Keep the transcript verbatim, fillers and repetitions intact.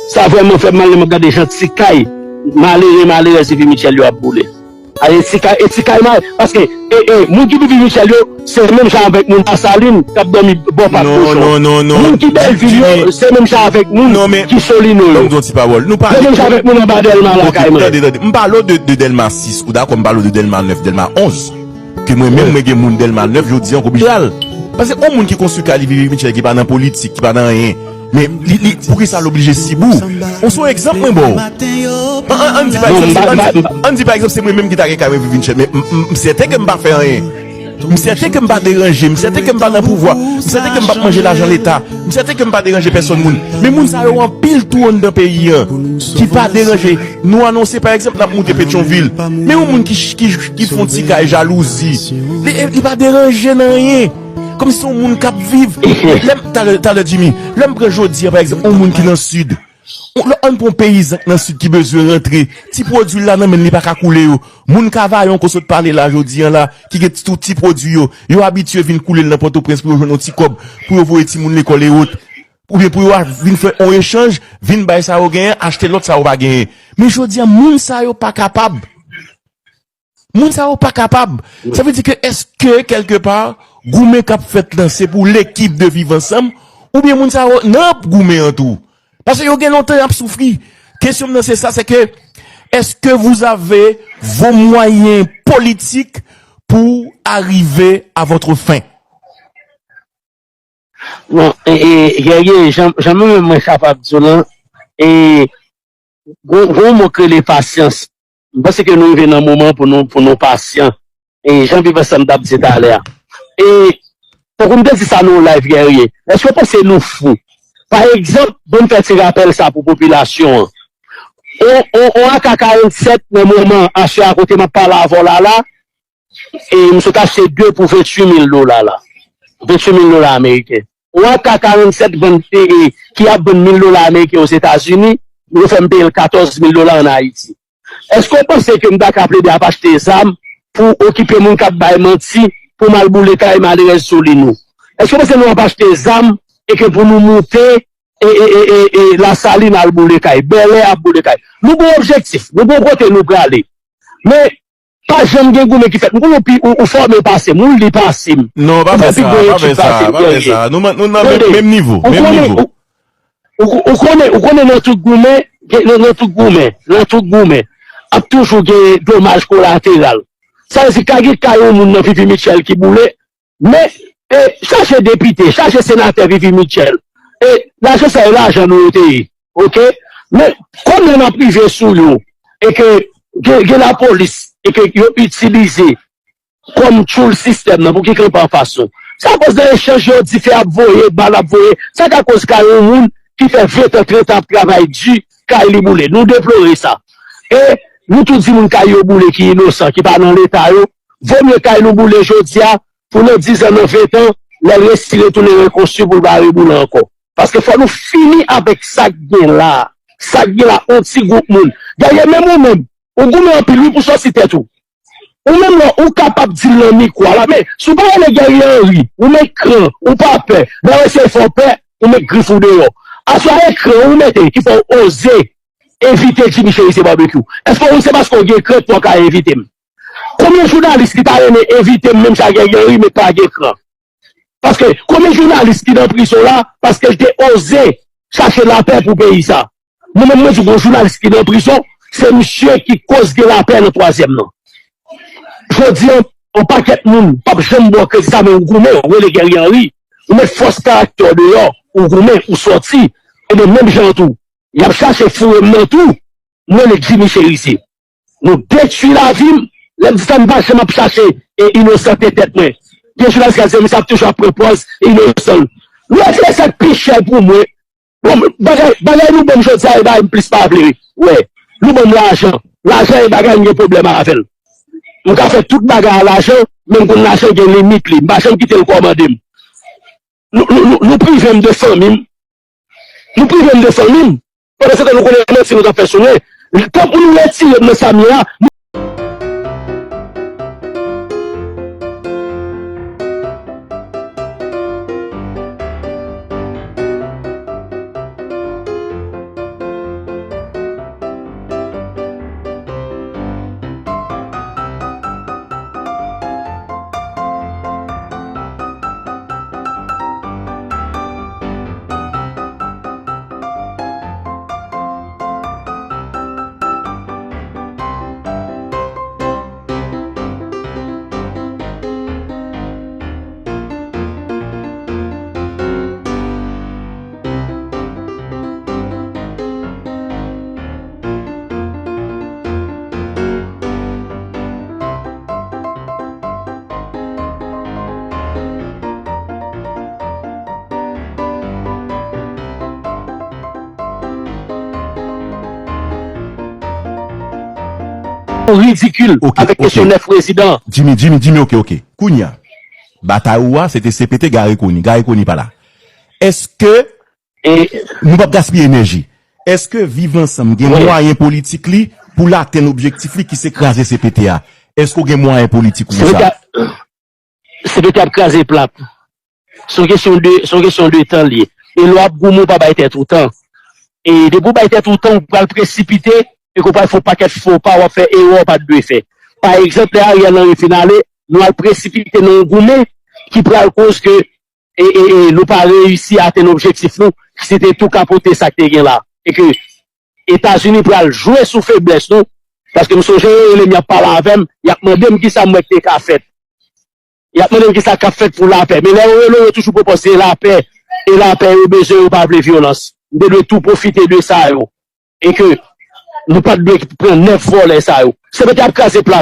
Sa vrèman fè m mal lè m ap gade jan ti kay malere, malerèz Vivi Mitchell yo ap boule. A, e ti kay, e ti kay mal, paske e, e, moun ki Vivi Mitchell yo, se menm jan avèk moun Lasalin k ap dòmi bò pak kochon. Non, non, non, non. Moun ki Bèlvil yo, se menm jan avèk moun ki Solino yo. Ban m di yon ti pawòl. Nou pale. Se menm jan avèk moun anba Dèlma lakay mwen. Ok, tande, tande. M pale w de, de Dèlma sis, ou dakò, m pale w de Dèlma nèf, Dèlma onz. Ke mwen menm, mwen gen moun Dèlma nèf, jodi an, k oblije al. Paske yon moun ki konstwi kay li, Vivi Mitchell, ki pa nan politik, ki pa nan anyen. Men li, li, poukisa l oblije sibou? Ou se yon egzanp mwen ba w. An, an, ann di pa egzanp, se, ann di, ann di pa egzanp, se mwen menm ki ta gen kay mwen Vivi Mitchell, men m, m, m sèten ke m pa fè anyen. M sèten ke m pa deranje, m sèten ke m pa nan pouvwa, m sèten ke m p ap manje lajan leta, m sèten ke m pa deranje pèsonn moun. Men moun sa yo anpil tou anndan peyi an ki pa deranje. Nou anonse, pa egzanp, n ap moute Petyonvil. Men yon moun ki, ki, ki fè yon ti kay jalouzi, li, li pa deranje nan anyen. Kòmsi se yon moun k ap viv. Lè m, talè, talè, Jimmy, lè m pran jodi a, pa egzanp, yon moun ki nan Sid. Yon lòt, ann pran yon peyizan k nan Sid ki bezwen rantre. Ti pwodui l la nan men l, li pa ka koule yo. Moun Kavayon, kote w sot pale la, jodi an la, ki gen tout ti pwodui yo, yo abitye vin koule l nan Pòtoprens pou yo jwenn yon ti kòb, pou yo voye timoun lekòl e wòt. Oubyen pou yo a-, vin fè yon echanj, vin bay sa yo genyen, achte lòt sa yo pa genyen. Men jodi a, moun sa yo pa kapab. Moun sa yo pa kapab. Sa vle di ke èske kèlkepa goumen k ap fèt lan se pou lekip de Viv Ansanm, oubyen moun sa yo nan goumen an tou? Paske yo gen lontan y ap soufri. Kesyon m nan se sa, se ke èske vous avez vos moyens politiques pour arriver à votre fin? Bon, e, e, Guerrier, jan, jan mwen menm mwen kapab di w lan, e, gon, gon mo k rele pasyans. M panse ke nou rive nan moman pou nou, pou nou pasyan. E jan Viv Ansanm t ap di talè a. E, tankou m te di sa nan yon live, Guerrier, èske w panse nou fou? Pa egzanp, ban m fè ti rapèl sa pou popilasyon an. On, on, on A K karannsèt nan moman, aswè a kote m ap pale avè w la la, e m sot achte de pou venntuit mil dola la. Venntuit mil dola ameriken. On A K karannsèt vann, e, e, ki ap vann mil dola ameriken Ozetazini, yo fè m peye l katòz mil dola ann Ayiti. Èske w panse ke m ta ka plede ap achte zam pou okipe moun k ap bay manti, pou m al boule kay malerèz Solino? Èske w panse nou ap achte zam e ke pou nou moute e, e, e, e, e Lasalin al boule kay, Bèlè ap boule kay? Nou gon objektif, nou gon kote nou prale. Men, pa janm gen goumen ki fèt. M konnen w pi, ou, ou fòme pase m, ou li pase m. Non, pa fè sa, pa fè sa, pa fè sa. Nou, nou nan menm, menm nivo, menm nivo. Ou, ou, ou konnen, ou konnen nan tout goumen, gen, nan, nan tout goumen, nan tout goumen, ap toujou gen domaj kolateral. Sa vle di, ka gen kay yon moun nan Vivi Mitchell ki boule, men, e, chache depite, chache senatè Vivi Mitchell. E, lajan sa yo, lajan nou yo te ye. Oke? Men, kòm n ap rive sou yo, e ke gen, gen lapolis, e ke yo itilize kòm tchoul sistèm nan pou ki kanpe anfas nou. Se akoz nan echanj yo dife ap voye, bal ap voye. Sa ka koz kay yon moun ki fè ven tan, trant an ap travay di, kay li boule. Nou deplore sa. E nou tou di moun kay yo boule ki inosan, ki pa nan leta yo, vo mye kay nou boule jodi a, pou nan diz an, nan ven tan, lè l resi retounen rekonstwi pou l pa reboule ankò. Paske fò nou fini avèk sa k gen la. Sa k gen la, yon ti gwoup moun. Dayè, menm ou menm, ou goumen anpil, wi, pou sòti tèt ou. Ou menm la, ou kapab di l nan mikwo a la, men, si w pa rele Guerrier Henry, ou met kran, ou pa pè, lè w eseye fè w pè, ou met grif ou deyò. Aswè a, e kran ou mete ki fè w oze envite Jimmy Chérizier Barbecue. Èske w se paske w gen kran pou w ka envite m? Konbyen jounalis ki ta renmen envite m menm jan Guerrier Henry, men pa gen kran? Paske konbyen jounalis ki nan prizon la paske l te oze chache lapè pou peyi sa? Mwen menm, mwen di w, gon jounalis ki nan prizon, se misye ki koz gen lapè nan twazyèm nan. Jodi an, yon pakèt moun p ap janm ba w kredi sa, men ou goumen, ou rele Guerrier Henry, ou met fòs karaktè w deyò, ou goumen, ou sòti, ebyen menm jan an tou, y ap chache foure m nan twou, m rele Jimmy Chérizier. Nou detwi lavi m. Lè m di sa, m pa janm ap chache e inosante tèt mwen. Gen jounalis k ap di, misye ap toujou ap pran pòz inosan. Nou retire sa k pi chè pou mwen. Bon, bagay, bagay nou ban m jodi a, e bagay m plis pa vle wè. Nou ban m lajan. Lajan e bagay m gen pwoblèm avè l. M ka fè tout bagay a lajan, men m konn lajan gen limit li. M pa janm kite l kòmande m. Nou, nou, nou, nou prive m de fanmi m. Nou prive m de fanmi m. Pandan se tan, nou konnen manti nou t ap fè sou mwen. Tan pou nou retire m nan sa m ye a, ridikil avèk kesyon nèf prezidan. Jimmy, Jimmy, Jimmy, ok, ok. Kounye a, batay ou a, se te C P T Gary Conille. Gary Conille pa la. Èske nou p ap gaspiye enèji? Èske Viv Ansanm gen mwayen politik li pou l atenn objektif li ki se kraze C P T a? Èske w gen mwayen politik ou sa? C P T ap kraze plat. Se yon kesyon de, se yon kesyon de tan li ye. E lè w ap goumen, ou pa bay tèt ou tan. E depi w bay tèt ou tan, ou pral presipite, e ke w pral fè yon pakèt fo pa, w ap fè erè w pa t dwe fè. Pa egzanp, lè Ariel Henry fin ale, nou al presipite nan yon goumen ki pral koz ke e, e, e, nou pa reyisi atenn objektif nou, ki se te tou kapote sa k te gen la. E ke Etazini pral jwe sou feblès nou, paske m sonje yo rele m, y ap pale avè m, y ap mande m kisa m wè k te ka fèt. Y ap mande m kisa k ap fèt pou lapè. Men lè yo rele w, yo toujou pwopoze lapè. E lapè yo bezwen, yo pa vle vyolans. M te dwe tou pwofite de sa yo. E ke nou pa t dwe pran nèf vòlè sa yo. Se mete ap kraze plat.